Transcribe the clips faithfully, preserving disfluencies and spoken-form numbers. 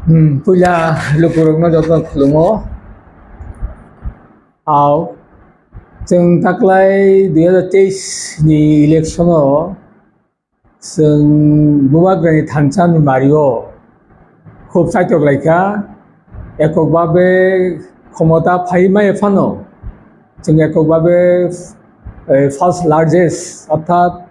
Hmm, puila lukurokno jotono khulungo. Au, chwng taklai dui hazar teis ni election o chwng Bubagrani thansa ni mario khub saitok laikha, ekok babe khomota phai maya phano chwng ekok babe, eh, first largest, orthat,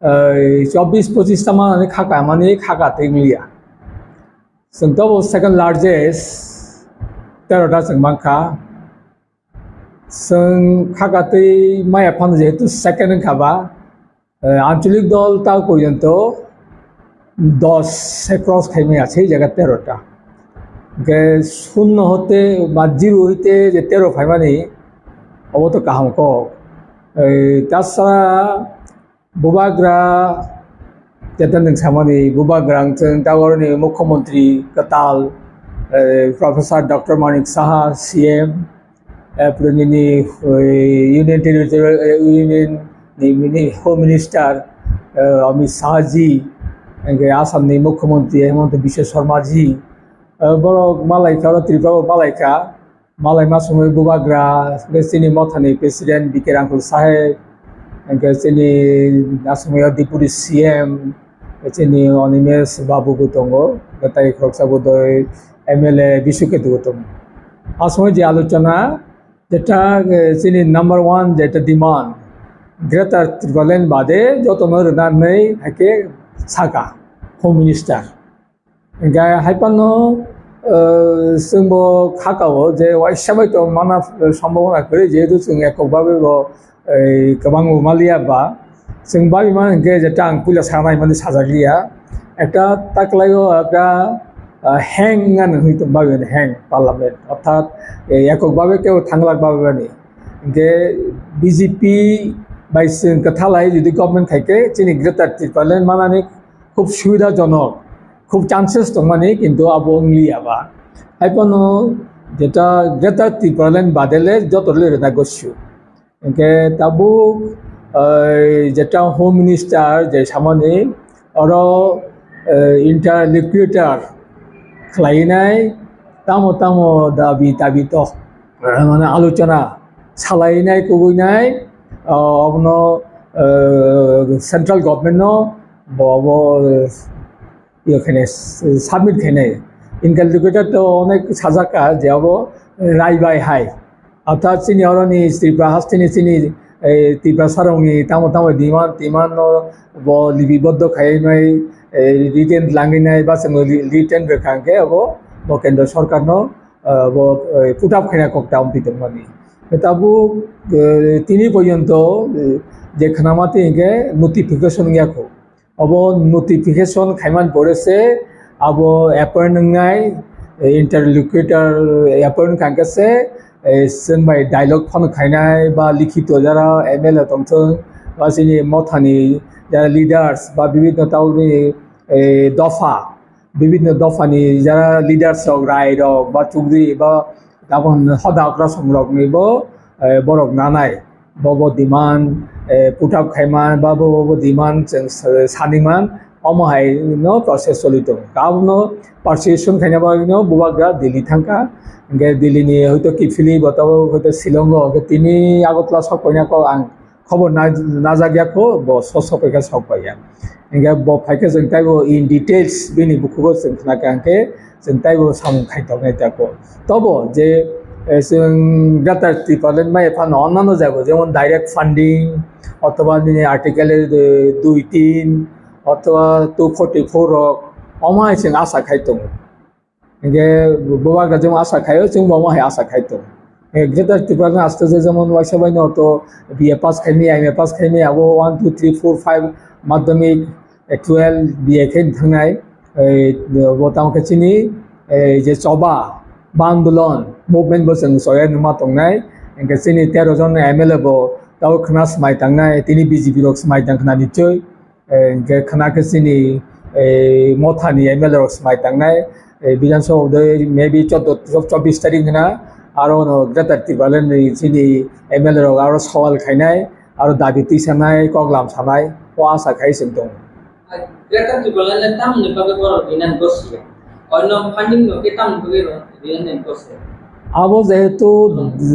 eh, chobbish pochista manani khaka mani khaka tei wngya. Chwng tobo second largest, terota chwng mankha. Chwng khaka tei maya phano jehetu second wngkha ba, eh, ancholik dol ta porjonto dos se cross khai maya, sei jaga terota. Hwnkhe shunno hote ba zero hoite je tero phaimani, obo to kaham kok. Eh, tasara Bubagra, jeta nwng samani Bubagra wngchwng, ta oroni Mukhyamantri kwtal, eh, Professor Doctor Manik Saha, C M, eh, pore nini, eh, Union Territory, eh, Union ni mini Home Minister, eh, Amit Shah ji, hwnkhe Assam ni Mukhyamantri Himanta Biswa Sarma ji, eh, borok malaikha, oro Tripura bo malaikha. Malai ma sumui Bubagra, hwnkhe chini mothani president B K Rangkhol saheb, hwnkhe chini asumui o deputy C M, chini Animesh babu bo tongo, tei khoroksa bo doi M L A Bishu Ketu bo tongo. Asumui je alochona, jeta, eh, chini number one jeta demand, Greater Tipraland bade jotono rwna hinwi haikhe saka Home Minister. Hingke hai phano, eh, chwngbo khakao je waisa bai tong mana, eh, sombhabona kwrwi, jehetu chwng ekok bagwi bo, eh, kwbangbo maliya ba. Chwng bagwi mano hingke je ta ang puila sana himani sajak liya. Ekta taklaio ekta, eh, hang wngmani hwnwi tong bagwi hang parliament. Orthat, eh, ekok bagwi kebo thanglak bagwi mani. Hingke B J P bai chwng kwthalai jodi government khaikhe chini Greater Tipraland manani khub subidajonok, khub chances tongmani, kintu abo wngliya ba. Hai phano jeta Greater Tipraland badele joto le rwna gosio. Hingke tabuk, eh, jeta Home Minister je samani oro, eh, interlocutor khlainai tamo tamo dabi dabi tok, eh, mane alochona salainai kubuinai, eh, abono, eh, central government no bo abo, eh, iyo khainai, submit khainai. Interlocutor to onek sajak ka je abo rai bai hai. Orthat chini oroni Tripura hasteni chini, eh, Tiprasa rokni tamo tamo demand, demand no bo libiboddo khainai, eh, written langwi nai ba chwng written rwkha hwnkhe abo bo kendra sorkar no, eh, bo, eh, put up khaina kok ta amtwi tongmani. Tabuk, eh, tini porjonto, eh, je khwnama twi hwnkhe notification wngya kho. Obo notification khaiman pore se abo appoint wngnai, eh, interlocutor appoint khankhe se, eh, chwng bai dialogue phano khainai ba likhito jara M L A tongthwng ba chini mothani jara leaders ba bibhinno tabukni, eh, dopha, bibhinno dophani jara leaders rok, rai rok ba chukri ba tabuk hoda okrasong rokni bo, eh, borok nanai. Bo bo demand, eh, put up khaima, ba bo bo demand chwng sa-, saniman, omo hai no process choli tongo. Abono persuasion khaina bagwi no Bubagra Delhi thangkha. Hingke Delhi ni hoito kiphilwi bo tabuk hoito Shillong o, hingke tini Agartala sok paina kok ang khobor na-, najak ya kho, bo so sok paikha sok paiya. Hingke bo phaikhe chwng taibo in details bini bukhugo chwng khnakha hingke chwng taibo samung khai tongnai tako. Tobo je, eh, chwng Greater Tipraland maya phano onnano jago, jemon direct funding, othoba nini Article, eh, dui tin, othoba two forty four rok, omo hai chwng asa khai tongo. Hingke Bubagra jemon asa khaio, chwngbo omo hai asa khai tongo. Eh, Greater Tipraland aste je jemon waisa bai no to B A pass khaimaya, M A pass khaimaya, abo one, two, three, four, five madhyamik, eh, twelve B A khe thangnai, eh, bo tamo khe chini, eh, je choba, ba andolon, movement bo chwng choya numa tongnai, hingke chini tero jon M L A bo tabo khna swmai tangnai, tini B J P rok swmai tang khna nichoi, eh, hingke khna khe chini, eh, mothani M L A rok swmai tangnai, eh, Bidhan Sabha maybe chaudo, chobbish tarik hwna, aro no Greater Tipraland ni chini M L A rok aro sawal khainai, aro dabi twi sanai, koklam sanai, o asa khai chwng tongo. Greater Tipraland le tamoni bagwi borok rinani gosi ya? Oino funding no ke tam dugero, real name ko se. Abo jehetu,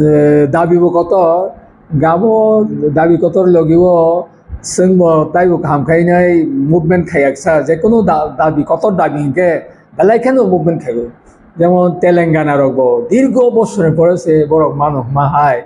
eh, dabi bo kotor, gabo dabi kotor logi o chwng bo taibo kaham khainai movement khaiyak sa, je kunu da-, dabi kotor dabi hinkhe belai kheno movement khaibo. Jemon Telangana rok bo dirgo bosor ni pore se borok mano hma hai.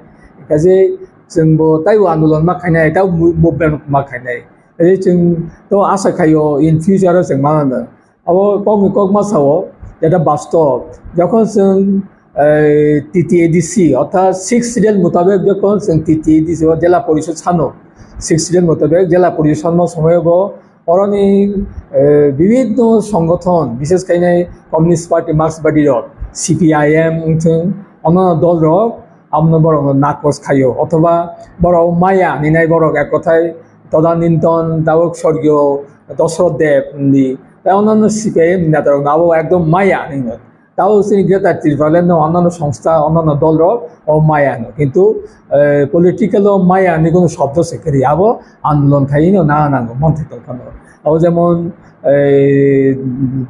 Kaje chwng bo taibo andolon ma khainai, taibo mo-, movement ma khainai. Kaje chwng to asa khaio in future o chwng mano. Abo kokni kok ma sao, jeta bastob. Jokhon chwng, eh, T T A D C, orthat sixth schedule mutabek jokhon chwng T T A D C o jela porishod sano, sixth schedule mutabek jela porishod sano somoyo bo oroni, eh, bibhinno songothon, bishes khainai Communist Party, Marxbadi rok, C P I M wngthwng, onno dol rok, abono borokno nakos khaio, othoba borok maya hinwi nai borok ek kothai Toda Ninton, tabuk sorgiyo Dosrot Deb hinwi, tei onno C P I M ni neta rokno abo ekdom maya hinwi. Tabuk chini Greater Tipraland no onno songstha, onno dol rok o maya hinwi. Kintu, eh, political o maya hinwi kono shobdo se kwrwi, abo andolon khai no na nango, montri tong phano. Abo jemon, eh,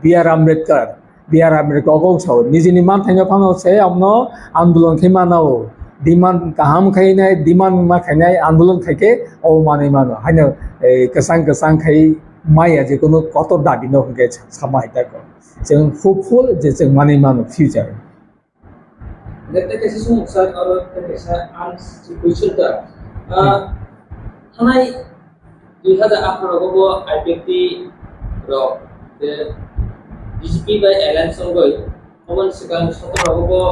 B R Ambedkar, B R Ambedkar kok sao, nijini manthaino phano se abono andolon khe mano, demand kaham khainai, demand ma khainai, andolon khaikhe obo manwi mano. Haino, eh, kwchang kwchang khai maya je kono kotor dabi no hwnkhe sama hai tako. Chwng hopeful je chwng manwi mano future. Tei kaisa sumuksa aro tei kaisa ang si question ta. Ah, thanai dui hajar atharo rogo bo I P F T rok je B J P bai alliance wngwi omo ni swkang sotoro rogo bo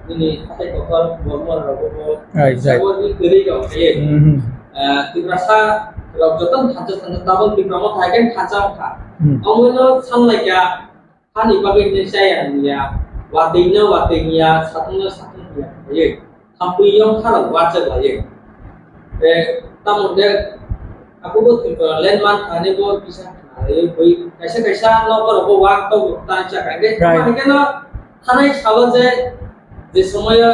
nini hatai kotor Bormon rogo bo Right, right. Saboni kwrwi rok khaiwi. Mhm. Ah, Tiprasa rok joto thansa thansa tabok Tipra Motha hai khe thansa wngkha. Hmm. Omo no sanlaikha. Hani bagwi hwnwi chaya wngya, watwino watwi wngya, sathangno sathang wngya, khampwi yong kharo wacha laiwi. Tei tamo khe aphuru Tripura land man thani bo kisa khnalaiwi bui kaisa kaisa nokbar bo wak tok tang cha kha. Right. Tamo khe no thanai salo je, je somoyo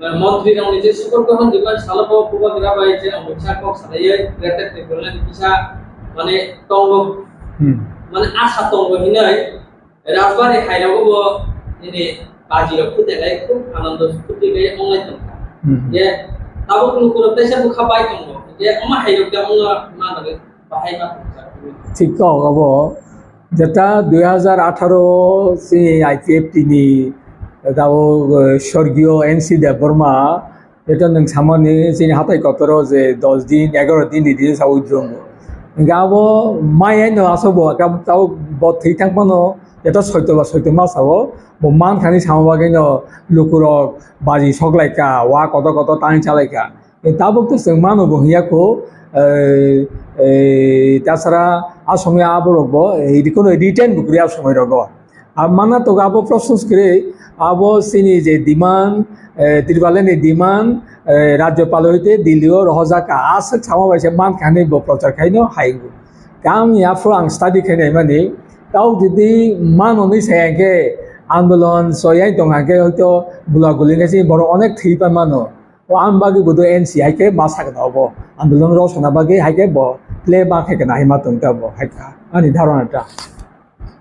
Montri rokni je sukor grohon diba salo bo bubagra bai je Amit Shah kok salaiwi Greater Tipraland kisa mane tongo, Hmm. mane asa tongo hinwi Rajbari hai rogo bo nini baji rok phute lai khub anando phuti bai onglai tongkha. Hmm. Je tabuk lukurok teisa bwkha bai tongo. Je omo hai rok je ongno mano. Thik kok abo, jeta dui hajar atharo chini I P F T ni tabuk, eh, sorgiyo N C Debbarma, jeta nwng samani chini hatai kotoro je dos din, egaro din ni din sa withdraw mo. Hingke abo mai aino asok bo, tabuk bo thwi thang phano, jeta soito ba soito ma sao, bo man khani sama bagwi no lukurok baji sok lai ka, wa kotor kotor tani cha lai ka. Tabuk to chwng mano bo hiya kho, eh, eh, tasara a somoi aborok bo, eh, kono written bo kwrwi a somoi rogo. A mana to abo process kwrwi, abo chini je demand, eh, Tripura ni demand, eh, Rajyapal hoite Delhi o rohorjak ka, aswk sama bai se man kha hinwi bo prochar khaino hai. Kami aphuru ang study khainai mani, tau jodi mano ni sai hwnkhe andolon soyai tong hwnkhe hoito gula guli khe se borok onek thwi pa mano. O ang bagwi bo do N C hai khe ma sakna obo. Andolon rok sana bagwi hai khe bo play ma khe kana hai ma tong ta bo hai kha. Ani dharana ta.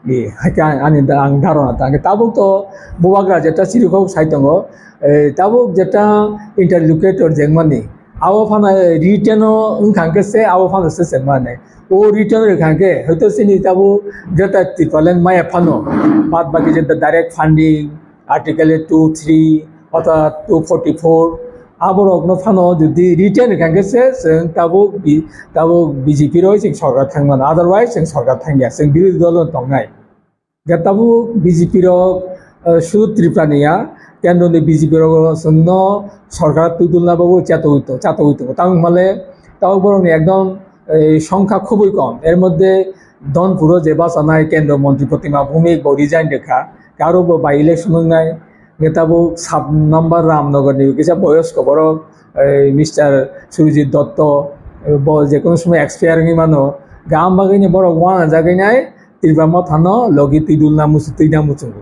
E, hai khe ani da-, ang dharana ta. Hwnkhe tabuk to bubagra jeta chirikhok sai tongo. E, tabuk jeta interlocutor jengmani. Abo phano written o wngkha hwnkhe se abo phano se se mani. O written rwkha hwnkhe hoito chini tabuk Greater Tipraland maya phano. Bad baki jeta direct funding, Article two three, orthat two forty-four, aborokno phano jodi written rwkha hwnkhe se chwng tabuk bi-, tabuk B J P roi chwng sorkar thang mano, otherwise chwng sorkar thangya, chwng birodhi dolo tongnai. Hwnkhe tabuk B J P rok, eh, sudu Tripura ni ya, kendro ni B J P rok chwngno sorkar twi dulna bagwi chatogwi to-, chatogwi tongo. Tamo hwnmale tabuk borokni ekdom, eh, songkha khubui kom. Er moddhe Dhonpuro je bachanai kendro montri Protima Bhowmik bo resign rwkha. Aro bo by election wngnai. Hwnkhe tabuk sub number Ramnagar ni kisa boyosko borok, eh, Mister Surjit Dotto, eh, bo jekono somoi expire wngwi mano. Gam bagwi ni borok uanajagwi nai Tripura Motha no logi twi dulna muchung, twi na muchungo.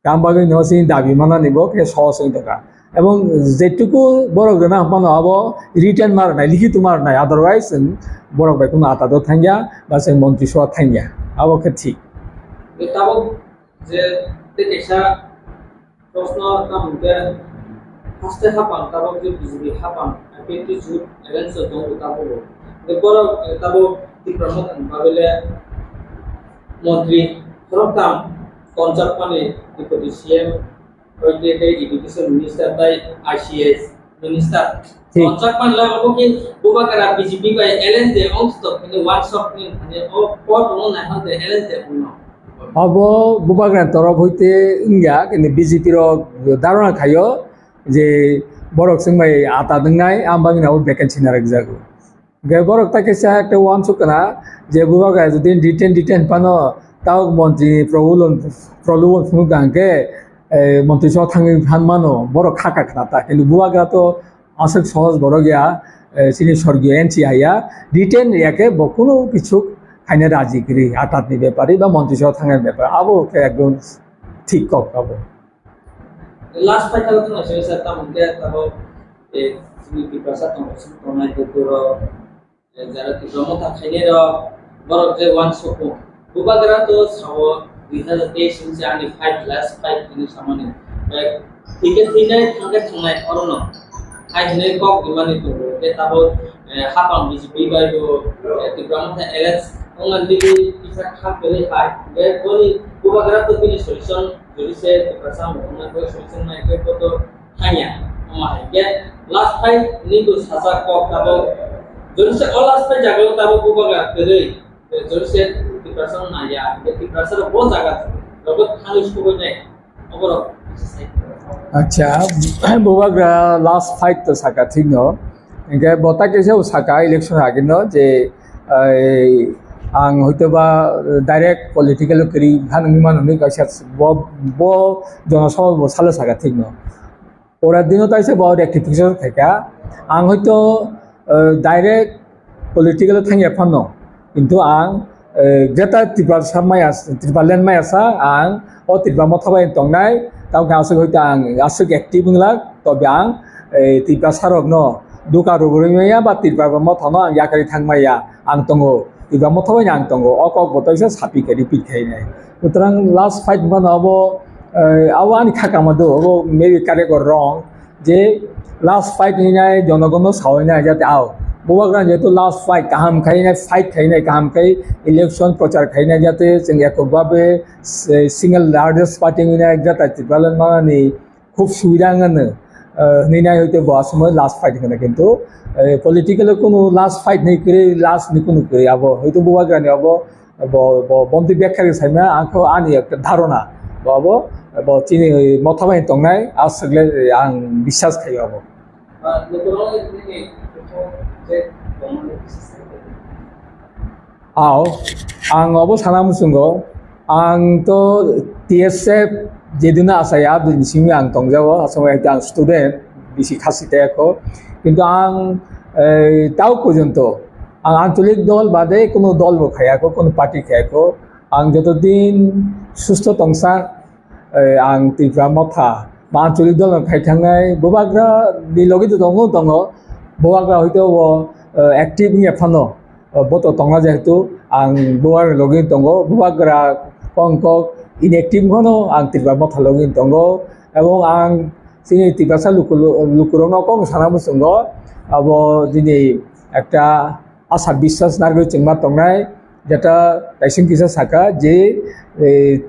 Gam bagwi no chini dabi manani bo khe sohos wngwi tongkha. Ebong jetuku borok rwna phano abo written ma rwnai, likhito ma rwnai, otherwise chwng borok bai kheno ata do thangya, ba chwng montri soa thangya. Abo khe thik. Tabuk Je tei kaisa proshno tamo hwnkhe, haste hapang tabok je B J P hapang, I P F T jut alliance o tongo tabok bo. Tei borok, eh, tabok Tipra Motha ni bagwi le montri khoroktham tonjakmani, Deputy C M, tei, tei Education Minister, tei I C S Minister. Thik. Tonjakmani le obo khe Bubagra B J P bai alliance de ongstop hwnwi wansok hwnwi thani o pot rwno naithok de alliance de wngno. Abo Bubagra torof hoite wngya, kintu B J P rok dharona khaio je borok chwng bai ata wngnai, ang bagwi abo vacancy narwkjago. Hingke borok tai kaisa ekta wansuk kana je Bubagra jodi detain, detain phano, tao montri ni problem, problem phunuk hingke, eh, montri so thangwi phan mano, borok kha ka khna ta. Kintu Bubagra to aswk sohoj borok ya, eh, chini sorgiyo N C haya, detain ya khe bo kunu kichu khaina raji kwrwi, atatni bepari ba montri so thangna bepari, abo khe ekdom thik kok abo. Last fight abo tongnaisingsa tamo hwnkhe tabok, eh, chini Tiprasa tongnaising tongnai Dukuro, eh, jara Tipra Motha khainairok, borok je wansukmung. Bubagra to sao dui hazar teis ni se ani fight, last fight hwnwi samani. Eh, thwikhe thwinai, thangkhe thangnai, orono hai hwnwi kok rimani tongo. Tei tabok, eh, hapang B J P bai bo, eh, Tipra Motha alliance wngmani bagwi kisa kha kwrwi hai. Tei boni Bubagra to bini solution, jodi se Tiprasa mungkha nai khe solution nai khe boto thangya. Omo hai khe last fight ni bo sajak kok tabok. Jodi se o last fight jaga o tabok Bubagra kwrwi, jodi se Tiprasa naiya, Tiprasa bo jaga rogo thangwi sugwi nai. Acha, Bubagra last fight to saka thik no. Hingke bo ta kisa saka election agino je, ai, ang hoito ba direct political kiri phan wngwi mano hinwi kaisa bo, bo jonosabha bo salo saka thik no. Pora dino taisa bo rectification khaika. Ang hoito, eh, direct political thangya phano, kintu ang, eh, Greater Tiprasa maya, Tipraland maya sa ang o Tipra Motha bai tongnai, tamo khe aswk hoito ang aswk active wnglak, tobe ang, eh, Tiprasa rokno duka rwgwi maya ba Tipra Motha no ang yakarwi thang maya, ang tongo, Tipra Motha bai ang tongo, o kok bo toisa sapi khe repeat khainai. Sutrang last fight mano abo, eh, abo ani khakama do, abo maybe correct or wrong, je last fight hinai jonogonno sawi nai jate ao. Bubagra jehetu last fight kaham khai nai, fight khai nai kaham khai, election prochar khai nai jate chwng ekok babe, eh, single largest party hinai jata Tipraland manani khub subida wngano, eh, hinai hoite bo asomoi last fight hwnkhe kintu, eh, political kunu last fight ni kwrwi, last ni kunu kwrwi abo hoite Bubagra ni abo Bo, bo, bomtwi bekha khe saima, ang khe ani ekta dharona. Bo abo, bo chini Motha bai tongnai, aswkle ang biswas khaio abo. Ao, ang abo sana muchungo, ang to T S F jedino achai, a dui ni simi ang tongjago, aswk ang student, bisi khasi tei ako. Kintu ang, eh, tao porjonto, Ang ancholik dol bade kono dol bo khayako, kono party khayako. Ang joto din susto tongsa, eh, ang Tipra Motha ba ancholik dol khai thangnai, Bubagra ni logi to tongo, tongo. Bubagra hoito bo, eh, active wngya phano, eh, bo to tongna jehetu ang Bubagra ni logi tongo. Bubagra kong kok inactive phano ang Tipra Motha logi tongo. Ebong ang chini Tiprasa luku, lukurokno kok sana muchungo, abo jini ekta asa biswas narwgwi chwngma tongnai, jeta kaising kisa saka je, eh,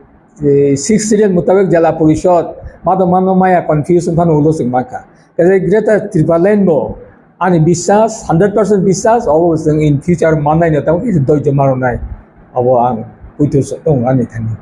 eh, six schedule mutabek jela porishod mado mano maya confuse wngphano ulo chwngma kha. Kaisa Greater Tipraland bo ani biswas, hundred percent biswas, obo chwng in future mannai no tamo kisa doijo marwnai, obo ang puitu tong ani thani.